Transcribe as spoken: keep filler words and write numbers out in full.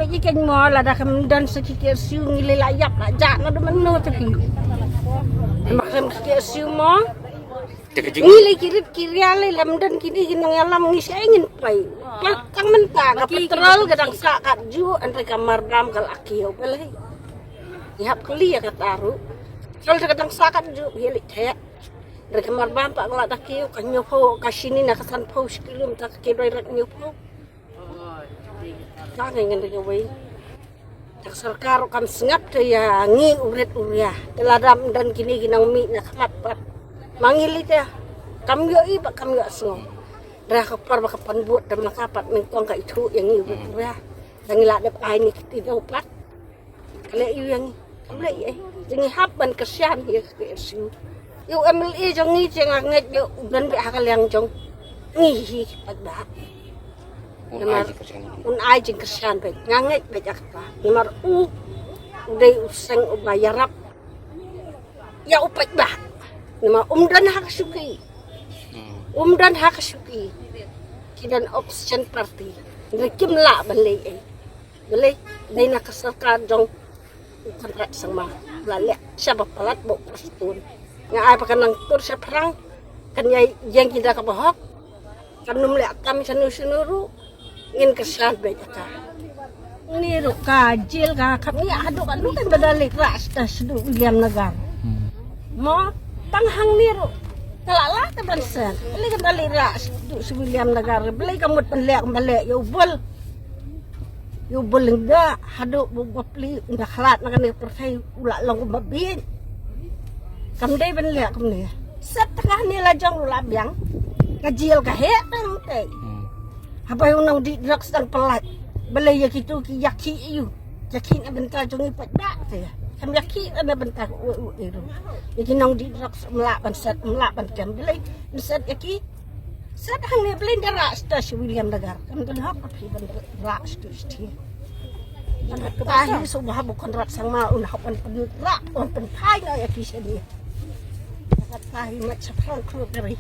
Ïa kane mo lada kam don sa ki KSU ngi lei la ïap la jah na da mano te phi. Ma kam ki KSU mo. Ngi lei ki rit ki ria lei lam don kine ki nongïalam ngi sa ngin poi. Ka tang mynta ka petrol ka dang sah katjuh, hynrei ka mardam ka la kiew balei. Ngi hap kylli ïa kata ruh. Petrol ka dang sah katjuh ïa lei theh. Hynrei ka mardam pat ka la da kiew, ka hynñiewphew ka shini na ka sanphew shi kilo mynta ka kiew doi rek hynñiewphew. Ka ngi ngin ring away. Te ka sorkar ruh kam sngap te ïa ngi u rit u ria. Te lada ym don kine ki nongmih na khmat pat, ma ngi lei te kam ïohi ba kam ïoh sngew. Hynrei ha ka por ba ka pynbud te ma ka pat nyngkong ka ithuh ïa ngi u rit u ria. Te ngi la dep ai ne kti da u pat. Ka leh ïa ngi. Kam leh ei. Te ngi hap ban kyrshan ïa ka KSU. Ïa u MLA jong ngi te nga ngeit ïa u don beit ha ka liang jong ngi hi paidbah. Un ai jingkyrshan beit. Nga ngeit beit ïa kata. Namar u, u dei u seng uba ïarap ïa u paidbah. Namar um don ha ka shuki. Um don ha ka shuki. Ki don opposition party. Hynrei kim lah ban leh ei. Balei? Dei na ka sorkar jong u Conrad Sangma. La leh sha ba palat ba u Prestone. Nga ai ba kan nang tur shaphrang. Kan ïai ïeng ki da kaba hok. Kan ym leh tam shano shano ruh. Ngin kyrshan beit ïa ka. Ni ruh ka jil ka kham ïa haduh ka duh kan ba da leit rah sha sha William Nagar. Mo tang hangne ruh ka la lah te ban set. Lei kan da leit rah sha sha William Nagar. Balei ka mut ban leh, ban leh ïa u bul. Ïa u bul lyngba haduh ba u bapli u da khlad na kane ka pyrthei u la long u babieit. Kam dei ban leh kumne. Set tang hangne la jong ruh la biang. Ka jil ka heh tang te. Haba u nongdih drugs dang pyllait. Balei ïa kitu ki ïakhih ïa u. Ïakhih na bynta jong ngi paidbah te. Kam ïakhih na bynta u u iru. Ïa ki nongdih drugs ym lah ban set, ym lah ban kem. Balei ym set ïa ki. Set hangne balei da rah sha sha William Nagar. Kam don hok ka phi ban rah sha sha. Ka hi su ba hap u Conrad Sangma un hok ban pynrah un pynphai na ïa ki sha ni. Ka hi mat shaphrang khluit da ri.